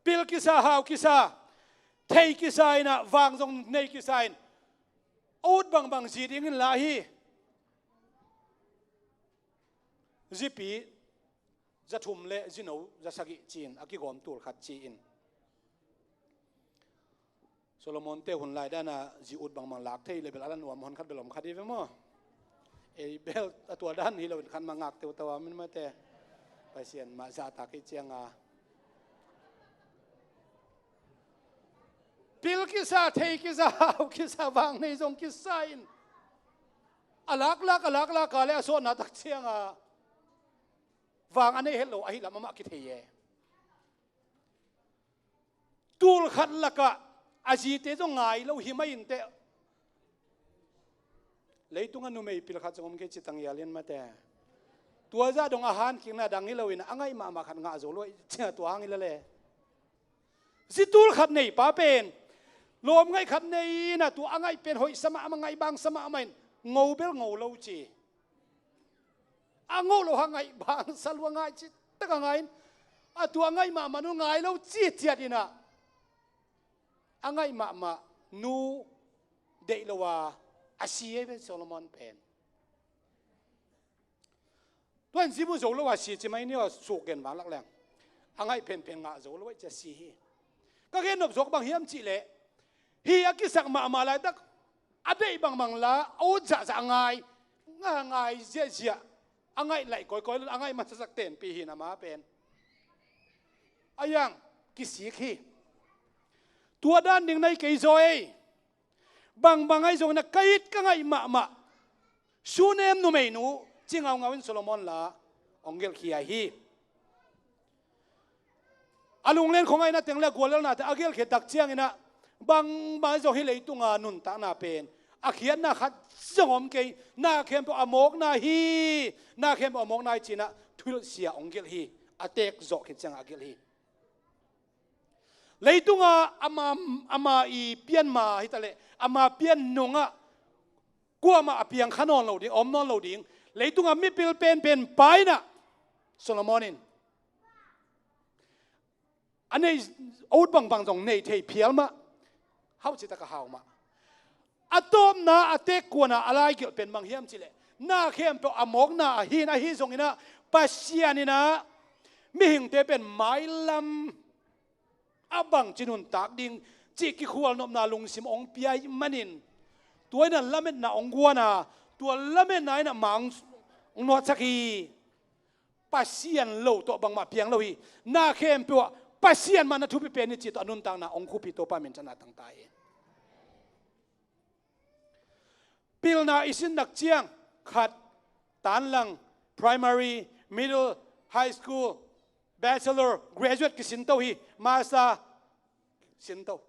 pil kisa, hau kisa, thei kisa inah vang zong nei kisa in a ut bangbang zi dingin la hi. Zipi za thum le zino za sagih ci-in a kigawm tul khat ci-in Solomon te hun lai dana zi ut bangbang lak thei le bel a la nuam hon khat bel om khat hi ve maw? Ei bel a tua dan hi loin khat mah ngak teuteu a min mate. Pasian mah zahtak hi cianga pil kisa, thei kisa, hau kisa, vang nei zong kisa in a laklak, a laklak a le a sawtna tak cianga vang a nei het lo ahi lam amah kithei e. Tul khat lakah a zite zong ngai lo hi mai inteh. Leitungah numei pil khat zong om kei ci tangial in mate. Tua zah dong a hankikna dang hi loin a ngaih mahmah khat ngah zo lo cia tua hang hi lele. Zi tul khat nei pa pen lawm ngaih khat nei in a, tua a ngaih pen hoih sa mahmah, ngaih bang sa mahmah in, ngo bel ngo lo ci. A ngoh lo hang ngaih bang sa lua, ngaih ci tak a ngai in, a tua ngaih mahmah nu ngai lo ci ciat in a, a ngaih mahmah nu deih lo a, a si ei ve Solomon pen. Tua in zi mu zo lo a si ci mai ni aw, suk gen vanglak leng a ngaih penpen ngah zo lo ei ci a si hi. Ka gen nop zawk bang hiam cih leh, hi a kisak mahmah laitak a deih bangbang la, a ut zahzah a ngai, nga ngai ziahziah, a ngaih laih kawikawi lo, a ngaih mansasak tenpi hi na ma pen. A yang kisik hi. Tua dan ding nai kei zaw ei. Bangbang ahi zongin a ka it ka ngaih mahmah Sunem numeinu ci ngaungau in Solomon la hong gelhkhia hi. A lunglen khong ahi na teng le a guallelnate a gelhkhia tak ciangin a, bangbang ahi zong hi leitunga nuntakna pen a khiatna khat zong om kei, na khempeuh a mawkna hi, na khempeuh a mawkna hi ci-in a thuhilhsia hong gelh hi. A teek zawh khit ciangah a gelh hi. Leitunga ama, ama i pianma hi ta leh, ama pian nungah kuamah a piang kha nawn lo ding, a om nawn lo ding. Leitunga mipil penpen pa in a, Solomon in a nei, a ut bangbang zong nei thei phial mah, hauh citak a hau mah. A tawpna a teek kuana a laigelh pen bang hiam cih leh, na khempeuh a mawkna ahi in, ahi zongin a, Pasian in a mihingte pen mailam a bangci nuntak ding cih kikhualnopna lungsim hong pia ahih manin, tua in a lametna hong guan a, tua lametna in a ma hong nuatsak hi. Pasian lo tawh bangmah piang lo hi. Na khempeuh ah Pasian mah na thupi pen hi cih tawh a nuntakna hong khup hi. Topa minthanna tangta hi. Pilna i sin nak ciang, khat, tanlang, primary, middle, high school, bachelor, graduate kisin to hi, master sin to.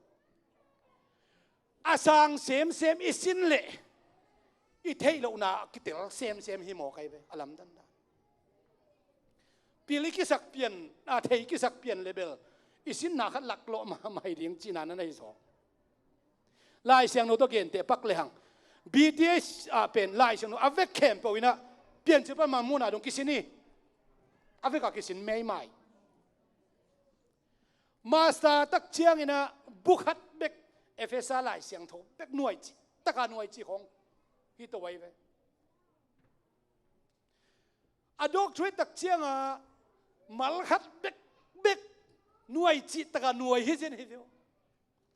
A sang semsem i sin leh i theih lohna kitel semsem hi maw kai ve, a lamdang dan. Pil i kisak pian, a thei kisak pian le bel i sinna khat laklawh mahmah hi ding cihna na nei zaw. Lai Siangtho tawh gente pak lehang, B T S ah pen Lai Siangtho a vek khempeuh in a, Piancil pan Mamuna dong kisin hi. A vek a kisin meimai. Master tak ciangin a bu khat bek, Efesa Lai Siangtho bek nuai cih taka nuai cih khong hi to ai ve. A doctorate tak cianga mal khat bek, bek nuai cih taka nuai hi zen hi ve.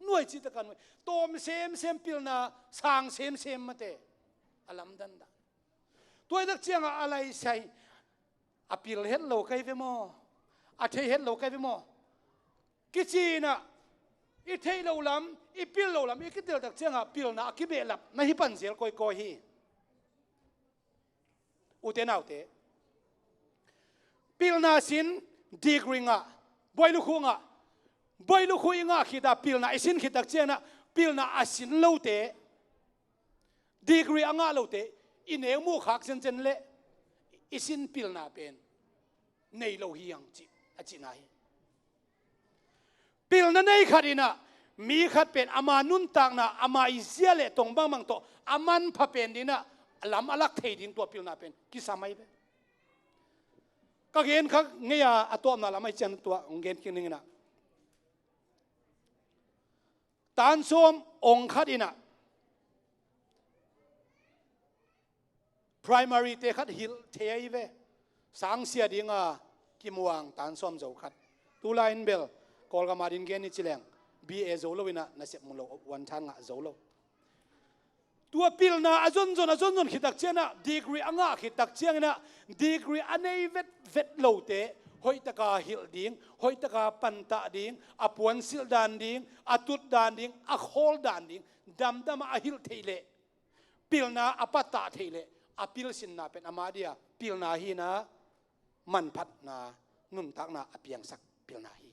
Nuai cih taka nuai. Tawm semsem, pilna sang semsem mate. A lamdang dan. Tua hi tak cianga a laisai, a pil het lo kai ve maw, a thei het lo kai ve maw, kici in a, i theih loh lam, i pil loh lam i kitel tak cianga pilna a kibehlap na hi pan zel kawikawi hi. Ute naute, pilna sin, degree ngah, buai lukhu ngah, buai lukhu i ngah khit a pilna i sin khit tak ciangin a, pilna a sin lote, degree a ngah lote i neu muh khak zencen leh i sin pilna pen nei lo hi hang cih a cihna hi. Pilna nei khat in a, mi khat pen ama nuntakna, ama i zia le tong bangbang tawh a manpha pen ding in a, lam a lak thei ding tua pilna pen kisam ai ve. Ka gen kha ngei a, a tawpna lam ahi ciang tua hong gen kik ning in a, tan sawm ong khat in a, primary te khat hilh thei ahi ve. Sangsia dinga kimuang tan sawm zo khat. Tulai in bel Kawlgam a din gen i ci leng, B A zo lo in a, nasep mu lo, uan than ngah zo lo. Tua pilna a zonzon, a zonzon khit tak ciangin a, degree a ngah khit tak ciangin a, degree a nei vetvet lote hoihtaka hilh ding, hoihtaka pantah ding, a puansilh dan ding, a tut dan ding, a khawl dan ding, damdam a hilh theih leh, pilna a patah theih leh, a pilsinna pen ama dia pilna hi in a, manphatna, nuntakna a piangsak pilna hi.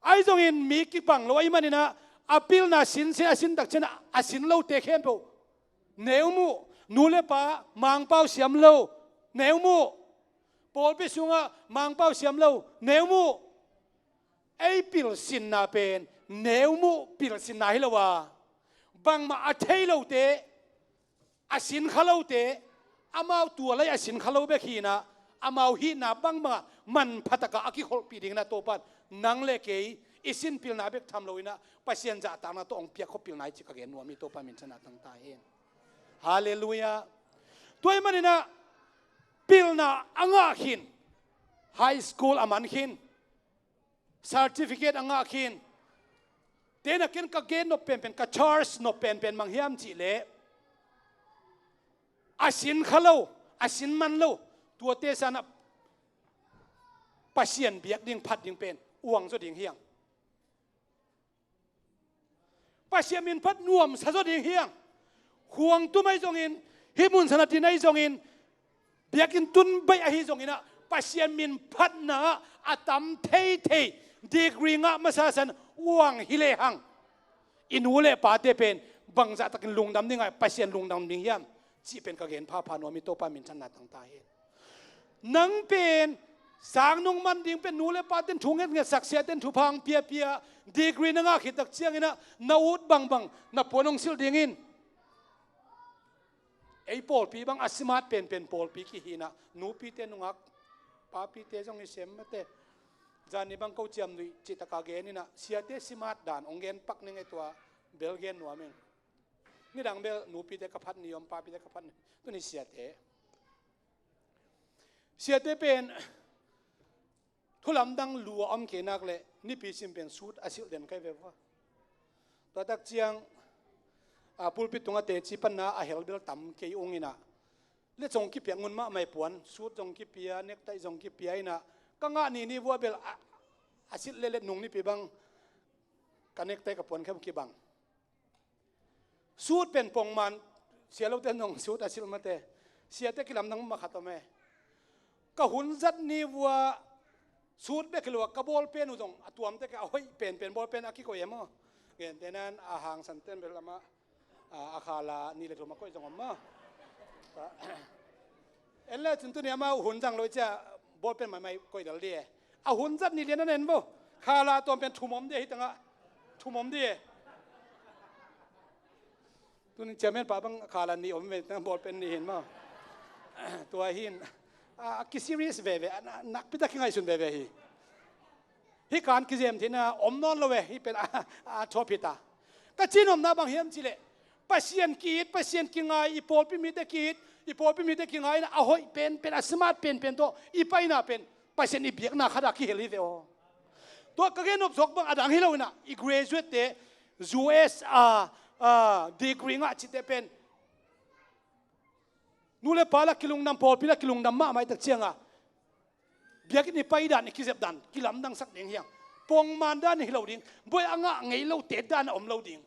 Ahi zongin mi kibang lo ahih manin a, a pilna sin se, a sin tak ciangin a, a sin lote khempeuh neu muh. Nu le pa Mangpau siam lo, neu muh. Pawlpi sungah Mangpau siam lo, neu muh. Ei pilsinna pen neumuh pilsinna hi lo a, bangmah a thei lote, a sinkha lote, amau tua lei a sinkha lo bek hi-in ah, amau hihna bangbangah manpha takah a kikholhpih dingin ah Topa'n nang le kei i sin pilna bek tham lo-in ah Pasian zahtakna tawh hong piak khawm pilna hi cih ka gen nuam hi. Topa minthanna tangtak hen. Halleluiah. Tua ahih manin ah pilna a ngah khin, high school a man khin, certificate a ngah khin, tua in ah ken ka gen nop penpen, ka charge nop penpen bang hiam cih leh, a sinkha lo, a sin man lo, tuate sangin ah Pasian biak ding phat ding pen uang zaw ding hi hang. Pasian min phat nuamsa zaw ding hi hang. Khuang tum ahi zongin, hih mun sangin a din ahi zongin, biakinn tun baih ahi zongin ah, Pasian min phatna ah a tam theithei degree ngah masa sangin uang hi lehang, i nu le pate pen bangzah takin lungdam ding a, Pasian lungdam ding hiam cih pen ka gen phapha nuam hi. Topa minthanna tangtak hen. Nang pen sang nong man ding pen nu le pate'n thu ngetngetsak, siate'n thupha hong piapia, degree na ngah khit tak ciangin ah na ut bangbang na puan hong silh dingin. Ei pawlpi bang a smart penpen pawlpi kihi-in ah, nupite nungak, papite zong i sem mate. Zani bang ko ciamnuih cih takah gen-in ah, siate smart dan hong gen pak ning ei. Tua bel gen nuam ing. Nidang bel nupite ka phat ni om, papite ka phat ni, tuni siate. Siate pen thu lamdang lu a om kei nak leh Nipi sim pen suit a silh den kai ve vua. Tua tak ciang, a, pulpit tungah teci panna a hel bel tam kei ung in ah, le zong kipiak ngun mahmah, puan suit zong kipia, necktie zong kipia in ah, ka ngah ni ni vua bel a, a silh leh le nung Nipi bang ka necktie ka puan khem kibang. Suit pen pongman, sialote zong suit a silh mate. Siate kilamdang mah khat om e. Ka hun zat ni vua suit bek hi lo a, ka ball pen uh zong a tuamte kei a hoih penpen ball pen a kikoih e maw. Gentehna in a hangsante'n bel amah, a, a khala nih le thum a koih zong om maw. En le cin tuni amah hun zang lo i cia, ball pen maimai koih dal di e. A hun zat ni lian a nen vo. Khala tuam pen thum om di e, hi tangah thum om di e. Tuni chairman pa bang khala nih om ve, tangah ball pen nih hin maw. Tua hin, a, a ki serious veve, a, na, nakpi tak kingaihsun veve hi. Hih kan kizem theihna om nawn lo e, hih pen a, a, a thuap hi ta. Ka cihnopna bang hiam cih leh, Pasian ki-it, Pasian kingai, i pawlpi mite ki-it, i pawlpi mite kingai in a hoih penpen, a smart penpen tawh i paina pen Pasian i biakna khat a kihel hi ve aw. Tua ka gen nop zawk bang a dang hi lo in ah, i graduate-te, U S a, a, degree ngah cihte pen nu le pa la kilungdam, pawlpi la kilungdam mahmah i tak ciangah, biakinn i pai dan, i kizep dan kilamdangsak ding hi hang. Pongman dan hi lo ding, buai a ngah ngei lote dan a om lo ding.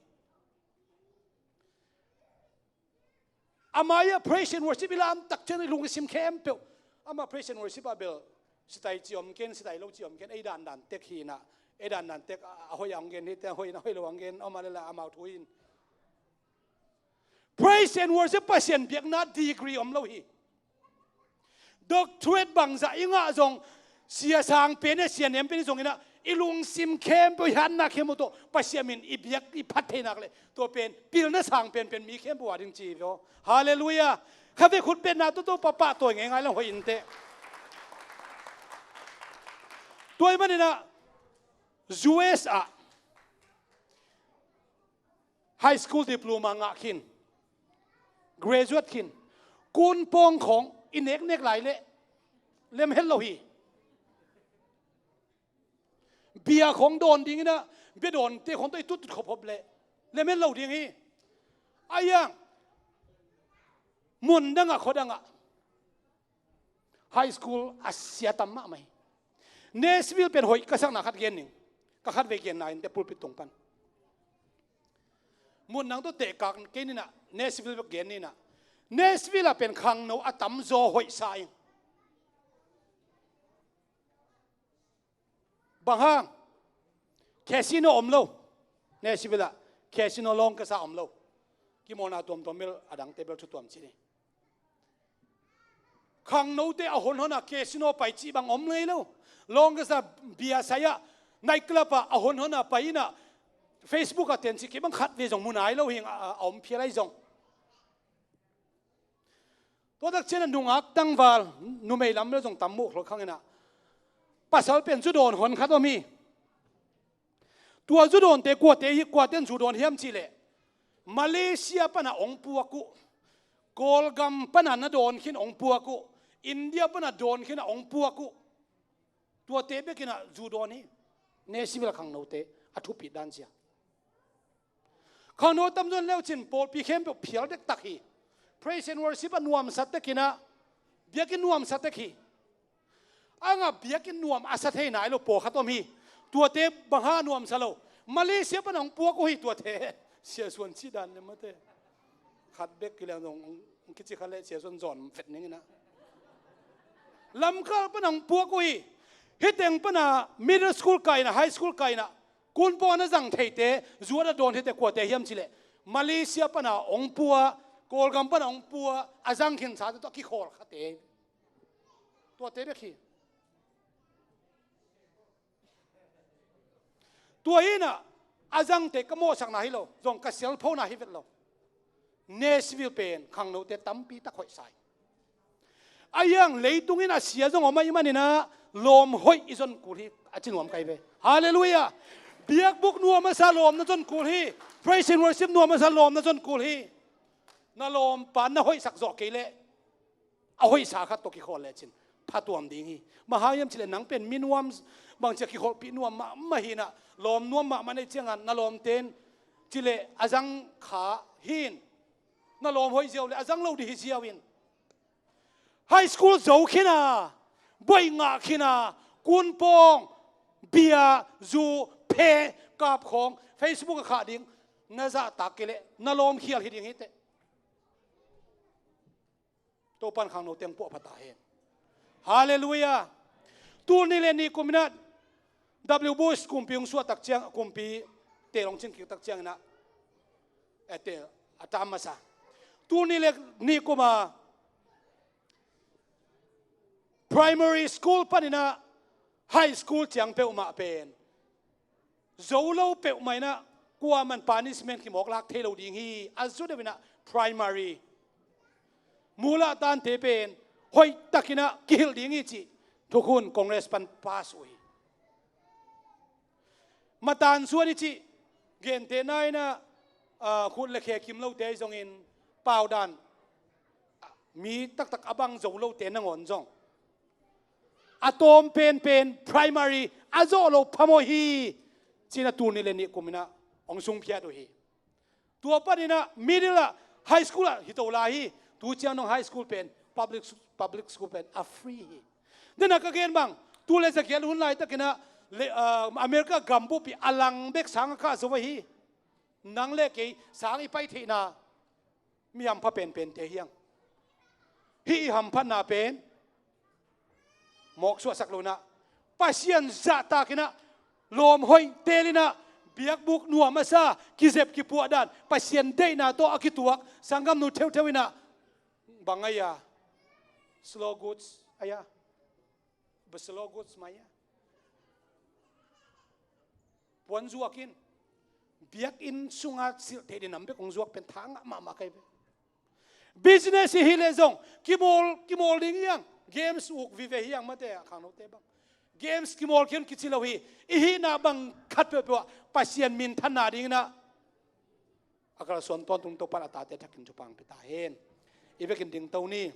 A mai-ah praise and worship i lam tak ciang i lungsim khempeuh, amah praise and worship ah bel sitai ci om ken, sitai lo ci om ken, ei dandan tek hi in ah, ei dandan tek a, a hoih a hong gen hi, te a hoih in a hoih lo a hong gen, amah le la amau thu in. Praise and worship Pasian biakna degree om lo hi. Doctorate bangzah i ngah zong, sia sang pen e, sia nem pen i zong in ah, i lungsim khempeuh, i hatna khempeuh tawh Pasian min i biak, i phat thei nak leh, tua pen pilna sang penpen mi khempeuh a ding ci hi ve aw. Halleluiah. Kha ve khut betna tawh tawh papa tawi ngeingai lang hoih in teh. Tua ahih manin ah U S ah high school diploma ngah khin, graduate khin, kun pawng khawng i neknek lai leh lemhet lo hi. Bia khawng dawn ding in ah, bia dawnte khawng tawh i tuttut khopkhop leh lemhet lo ding hi. Ahi hang mun dangah, khua dangah high school a sia tam mahmah hi. Nashville pen hoih ka sakna khat gen ning. Ka khatvei genna in teh pulpit tung pan. Mun dang tawh tehkak kei ni in ah, Nashville bek gen ni in ah. Nashville ah pen khangno a tamzaw hoih sa ing. Bang hang? Casino om lo. Nashville ah casino, lawn ka sa om lo. Kimawlna tuamtuam bel, a dangte bel thu tuam ci ni. Khangnote a honhon a casino pai cih bang om ngei lo. Lawn ka sa, bia sai ah Night club ah a hon hon a pai in ah Facebook ah tencih kei bang khat ve zong mu nai lo hi ing a, a, a om phial ahi zong. Tua tak ciangin a nungak tangval numei lam bel zong tam muh khol khang in ah pasal pen zu dawn hon khat om hi. Tua zu dawnte kuate hi, kuate in zu dawn hiam cih leh Malaysia pan a ong puak uh, Kawlgam pan a na dawn khin ong puak uh, India pan a dawn khin a ong puak uh. Tuate bek in ah zu dawn hi. Nashville khangnote a thupit dan cia. Khangno tamzaw in leu cin pawlpi khempeuh phial dektak hi. Praise and worship a nuamsa tek in ah, biakinn nuamsa tek hi. A ngah biakinn nuam a sa thei nai lo pawlkhat om hi. Tuate bang hang a nuamsa lo? Malaysia pan a ong puak uh hi tuate. Sia Suan cih dan le mate. Khat bek kileng zong ong kici kha leh Sia Suan zawn fet ning in ah. Lamkal pan a ong puak uh hi. Hih teng pan a middle school kai in ah, high school kai in ah, kunpawng a na zang theite, zu a na dawn theite kuate hiam cih leh Malaysia pan a ong pua, Kawlgam pan a ong pua, a zang khinsate tawh a kikhawl khate. Tuate bek hi. Tua hi in ah a zangte ka mawhsakna hi lo, zong ka sialphona hi vet lo. Nashville pen khangnote tampi tak hoihsa hi. A hiang leitung in a sia zong om ahih manin ah lawm hoih i zon kul hi, a ci nuam ka hi ve. Halleluiah. Biakbuk nuam a sa lawm na zon kul hi. Praise and worship nuam a sa lawm na zon kul hi. Na lawmpa na hoihsak zawh kei leh a hoihsa khat tawh kikhawl lecin phatuam ding hi. Bang hang hiam cih leh nang pen mi nuam, bangci a kikholhpih nuam mahmah hi in ah, lawm nuam mahmah na hih ciangin na lawmte in cih leh a zang kha hi in, na lawm hoih ziau leh a zang lo ding hi ziau in. High school zo khin a, bawi ngah khin a, kunpawng, bia, zu, phe, kap khawng, Facebook a khah ding na zahtak kei leh na lawm khial hi ding hi teh. Topan khangno teng puah pha ta hen. Halleluiah. Tul nih le nih kum in ah W Bush kumpi hong suah tak ciang, kumpi tel hong cing kik tak ciangin ah, eh, tel a tam masa. Tul nih le nih kum a primary school panin ah high school ciang peuhmah pen zo lo peuhmah in ah kuaman punishment kimawk lak thei lo ding hi. A zu deuh in ah primary mulah tante pen hoihtak in ah kihilh ding hi cih thukhun Congress pan pass uh hi. Matan suan hi cih, gentehna in ah, ah, khut le khe kim lote ahi zongin, paudan mi taktak a bang zo lote nangawn zong a tawm penpen primary a zawh lo phamawh hi, ci-in a tul nih le nih kum in ah hong sungphiat uh hi. Tua panin ah middle ah, high school ah hi to lai hi. Tu ciang dong high school pen public, public school pen a free hi. Dena ka gen bang, tul le za giat hun laitakin ah le, ah, America gambup pi a lang bek sang a kah zo ahi. Nang le kei sang i pai theihna mi hampha penpente hi hang. Hih i hamphatna pen mawk suahsak lo in ah, Pasian zahtak in ah, lawm hoih teel in ah, biakbuk nuam a sa, kizep kipuah dan, Pasian deihna tawh a kituak sanggamnu theuhtheuh in ah, bang a hia? Slow goods a hia? Slow goods mah a hia? Puan zuak in, biakinn sunga silh theih ding nam bek hong zuak pen tha ngah mahmah ka hi ve. Business i hih leh zong kimawl, kimawl ding hi hang. Games uk vive hi hang, mate a khangnote bang. Games kimawl khin kici lo hi. I hihna bang khat peuhpeuh ah Pasian minthanna ding in ah a kalsuan tawntung Topa'n a tate thakin thupha hong pia ta hen. I vekin dingto ni.